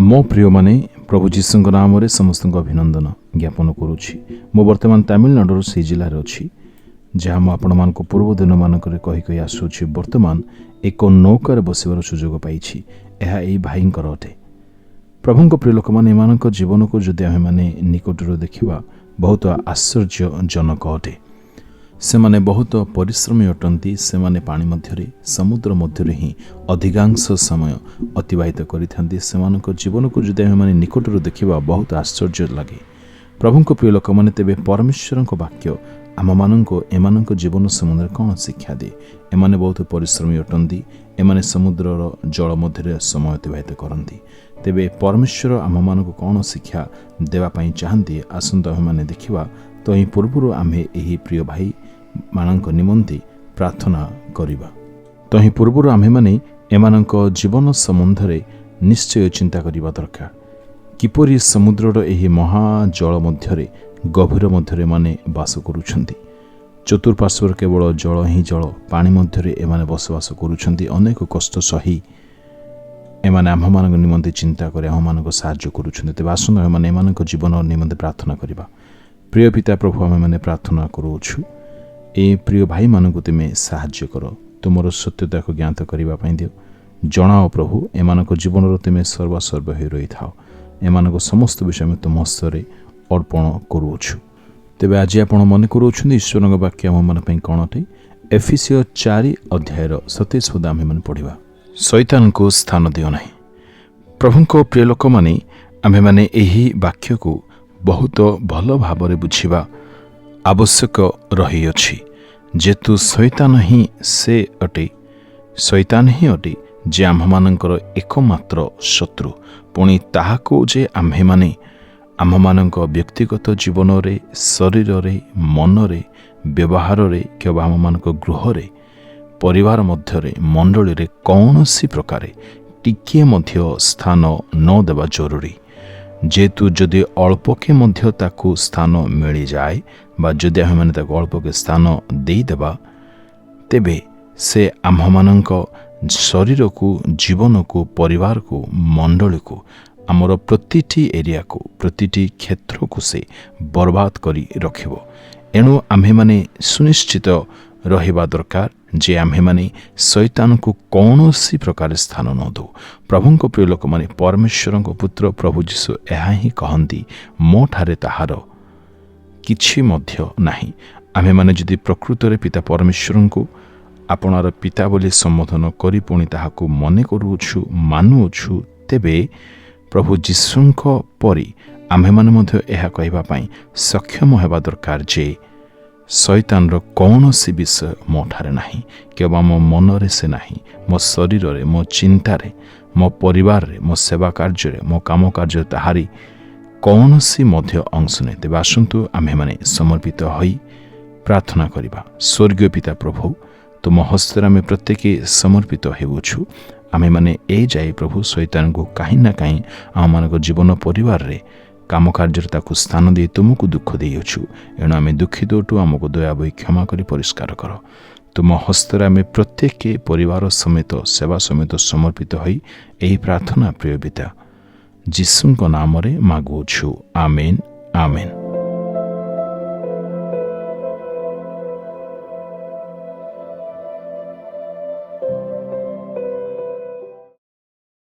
ମୋ ପ୍ରିୟମାନେ, ପ୍ରଭୁ ଯୀଶୁଙ୍କ ନାମରେ ସମସ୍ତଙ୍କୁ ଅଭିନନ୍ଦନ ଜ୍ଞାପନ କରୁଛି। ମୁଁ ବର୍ତ୍ତମାନ ତାମିଲନାଡ଼ୁର ସେଇ ଜିଲ୍ଲାରେ ଅଛି, ଯାହା ମୁଁ ଆପଣମାନଙ୍କୁ ପୂର୍ବ ଦିନମାନଙ୍କରେ କହି କହି ଆସୁଅଛି। ବର୍ତ୍ତମାନ ଏକ ନୌକାରେ ବସିବାର ସୁଯୋଗ ପାଇଛି। ଏହା ଏଇ ଭାଇଙ୍କର ଅଟେ। ପ୍ରଭୁଙ୍କ ପ୍ରିୟ ଲୋକମାନେ, ଏମାନଙ୍କ ଜୀବନକୁ ଯଦି ଆମେମାନେ ନିକଟରୁ ଦେଖିବା, ବହୁତ ଆଶ୍ଚର୍ଯ୍ୟଜନକ ଅଟେ। ସେମାନେ ବହୁତ ପରିଶ୍ରମୀ ଅଟନ୍ତି। ସେମାନେ ପାଣି ମଧ୍ୟରେ, ସମୁଦ୍ର ମଧ୍ୟରେ ହିଁ ଅଧିକାଂଶ ସମୟ ଅତିବାହିତ କରିଥାନ୍ତି। ସେମାନଙ୍କ ଜୀବନକୁ ଯଦି ଆମେମାନେ ନିକଟରୁ ଦେଖିବା, ବହୁତ ଆଶ୍ଚର୍ଯ୍ୟ ଲାଗେ। ପ୍ରଭୁଙ୍କ ପ୍ରିୟ ଲୋକମାନେ, ତେବେ ପରମେଶ୍ୱରଙ୍କ ବାକ୍ୟ ଆମମାନଙ୍କୁ ଏମାନଙ୍କ ଜୀବନ ସମ୍ବନ୍ଧରେ କ'ଣ ଶିକ୍ଷା ଦିଏ? ଏମାନେ ବହୁତ ପରିଶ୍ରମୀ ଅଟନ୍ତି। ଏମାନେ ସମୁଦ୍ରର ଜଳ ମଧ୍ୟରେ ସମୟ ଅତିବାହିତ କରନ୍ତି। ତେବେ ପରମେଶ୍ୱର ଆମମାନଙ୍କୁ କ'ଣ ଶିକ୍ଷା ଦେବା ପାଇଁ ଚାହାନ୍ତି, ଆସନ୍ତୁ ଆମେମାନେ ଦେଖିବା। ତହିଁ ପୂର୍ବରୁ ଆମ୍ଭେ ଏହି ପ୍ରିୟ ଭାଇମାନଙ୍କ ନିମନ୍ତେ ପ୍ରାର୍ଥନା କରିବା। ତହିଁ ପୂର୍ବରୁ ଆମ୍ଭେମାନେ ଏମାନଙ୍କ ଜୀବନ ସମ୍ବନ୍ଧରେ ନିଶ୍ଚୟ ଚିନ୍ତା କରିବା ଦରକାର। କିପରି ସମୁଦ୍ରର ଏହି ମହାଜଳ ମଧ୍ୟରେ, ଗଭୀର ମଧ୍ୟରେ ଏମାନେ ବାସ କରୁଛନ୍ତି। ଚତୁଃପାର୍ଶ୍ୱରେ କେବଳ ଜଳ ହିଁ ଜଳ। ପାଣି ମଧ୍ୟରେ ଏମାନେ ବସବାସ କରୁଛନ୍ତି। ଅନେକ କଷ୍ଟ ସହି ଏମାନେ ଆମ୍ଭମାନଙ୍କ ନିମନ୍ତେ ଚିନ୍ତା କରି ଆମ୍ଭମାନଙ୍କୁ ସାହାଯ୍ୟ କରୁଛନ୍ତି। ତେବେ ଆସନ୍ତୁ, ଆମେମାନେ ଏମାନଙ୍କ ଜୀବନ ନିମନ୍ତେ ପ୍ରାର୍ଥନା କରିବା। ପ୍ରିୟ ପିତା ପ୍ରଭୁ, ଆମେମାନେ ପ୍ରାର୍ଥନା କରୁଅଛୁ, ଏ ପ୍ରିୟ ଭାଇମାନଙ୍କୁ ତୁମେ ସାହାଯ୍ୟ କର। ତୁମର ସତ୍ୟତାକୁ ଜ୍ଞାତ କରିବା ପାଇଁ ଦିଅ, ଜଣାଅ ପ୍ରଭୁ। ଏମାନଙ୍କ ଜୀବନର ତୁମେ ସର୍ବସର୍ବ ହୋଇ ରହିଥାଅ। ଏମାନଙ୍କ ସମସ୍ତ ବିଷୟ ଆମେ ତୁମ ହସ୍ତରେ ଅର୍ପଣ କରୁଅଛୁ। ତେବେ ଆଜି ଆପଣ ମନେ କରୁଅଛନ୍ତି, ଈଶ୍ୱରଙ୍କ ବାକ୍ୟ ଆମମାନଙ୍କ ପାଇଁ କ'ଣ ଅଟେ? ଏଫିସୀୟ 4 ଅଧ୍ୟାୟର 27 ପଦ ଆମ୍ଭେମାନେ ପଢ଼ିବା। ଶୈତାନକୁ ସ୍ଥାନ ଦିଅ ନାହିଁ। ପ୍ରଭୁଙ୍କ ପ୍ରିୟ ଲୋକମାନେ, ଆମ୍ଭେମାନେ ଏହି ବାକ୍ୟକୁ ବହୁତ ଭଲ ଭାବରେ ବୁଝିବା ଆବଶ୍ୟକ ରହିଅଛି। ଯେହେତୁ ଶୈତାନ ହିଁ ସେ ଅଟେ, ଶୈତାନ ହିଁ ଅଟେ ଯେ ଆମ୍ଭମାନଙ୍କର ଏକମାତ୍ର ଶତ୍ରୁ। ପୁଣି ତାହାକୁ ଯେ ଆମ୍ଭେମାନେ ଆମ୍ଭମାନଙ୍କ ବ୍ୟକ୍ତିଗତ ଜୀବନରେ, ଶରୀରରେ, ମନରେ, ବ୍ୟବହାରରେ କିମ୍ବା ଆମ୍ଭମାନଙ୍କ ଗୃହରେ, ପରିବାର ମଧ୍ୟରେ, ମଣ୍ଡଳୀରେ କୌଣସି ପ୍ରକାରେ ଟିକିଏ ମଧ୍ୟ ସ୍ଥାନ ନ ଦେବା ଜରୁରୀ। ଯେହେତୁ ଯଦି ଅଳ୍ପକେ ମଧ୍ୟ ତାକୁ ସ୍ଥାନ ମିଳିଯାଏ ବା ଯଦି ଆମ୍ଭେମାନେ ତାକୁ ଅଳ୍ପକେ ସ୍ଥାନ ଦେଇଦେବା, ତେବେ ସେ ଆମ୍ଭମାନଙ୍କ ଶରୀରକୁ, ଜୀବନକୁ, ପରିବାରକୁ, ମଣ୍ଡଳୀକୁ, ଆମର ପ୍ରତିଟି ଏରିଆକୁ, ପ୍ରତିଟି କ୍ଷେତ୍ରକୁ ସେ ବର୍ବାଦ କରି ରଖିବ। ଏଣୁ ଆମ୍ଭେମାନେ ସୁନିଶ୍ଚିତ ରହିବା ଦରକାର ଯେ ଆମ୍ଭେମାନେ ଶୈତାନକୁ କୌଣସି ପ୍ରକାର ସ୍ଥାନ ନ ଦେଉ। ପ୍ରଭୁଙ୍କ ପ୍ରିୟ ଲୋକମାନେ, ପରମେଶ୍ୱରଙ୍କ ପୁତ୍ର ପ୍ରଭୁ ଯୀଶୁ ଏହା ହିଁ କହନ୍ତି, "ମୋଠାରେ ତାହାର କିଛି ମଧ୍ୟ ନାହିଁ।" ଆମ୍ଭେମାନେ ଯଦି ପ୍ରକୃତରେ ପିତା ପରମେଶ୍ୱରଙ୍କୁ ଆପଣାର ପିତା ବୋଲି ସମ୍ବୋଧନ କରି ପୁଣି ତାହାକୁ ମନେ କରୁଅଛୁ, ମାନୁଅଛୁ, ତେବେ ପ୍ରଭୁ ଯୀଶୁଙ୍କ ପରି ଆମ୍ଭେମାନେ ମଧ୍ୟ ଏହା କହିବା ପାଇଁ ସକ୍ଷମ ହେବା ଦରକାର ଯେ ଶୈତାନର କୌଣସି ବିଷୟ ମୋଠାରେ ନାହିଁ। କେବଳ ମୋ ମନରେ ସେ ନାହିଁ, ମୋ ଶରୀରରେ, ମୋ ଚିନ୍ତାରେ, ମୋ ପରିବାରରେ, ମୋ ସେବା କାର୍ଯ୍ୟରେ, ମୋ କାମ କାର୍ଯ୍ୟରେ ତାହାରି କୌଣସି ମଧ୍ୟ ଅଂଶ ନାହିଁ। ତେବେ ଆସନ୍ତୁ, ଆମ୍ଭେମାନେ ସମର୍ପିତ ହୋଇ ପ୍ରାର୍ଥନା କରିବା। ସ୍ୱର୍ଗୀୟ ପିତା ପ୍ରଭୁ, ତୁମ ହସ୍ତରେ ଆମେ ପ୍ରତ୍ୟେକ ସମର୍ପିତ ହେଉଛୁ। ଆମ୍ଭେମାନେ ଏ ଯାଏ ପ୍ରଭୁ, ଶୈତାନକୁ କାହିଁ ନା କାହିଁ ଆମମାନଙ୍କ ଜୀବନ, ପରିବାରରେ, କାମ କାର୍ଯ୍ୟରେ ତାକୁ ସ୍ଥାନ ଦେଇ ତୁମକୁ ଦୁଃଖ ଦେଇଅଛୁ। ଏଣୁ ଆମେ ଦୁଃଖିତ ଅଟୁ। ଆମକୁ ଦୟା ବହି କ୍ଷମା କରି ପରିଷ୍କାର କର। ତୁମ ହସ୍ତରେ ଆମେ ପ୍ରତ୍ୟେକ ପରିବାର ସମେତ, ସେବା ସମେତ ସମର୍ପିତ ହୋଇ ଏହି ପ୍ରାର୍ଥନା ପ୍ରିୟ ପିତା ଯୀଶୁଙ୍କ ନାମରେ ମାଗୁଅଛୁ। ଆମେନ୍, ଆମେନ୍।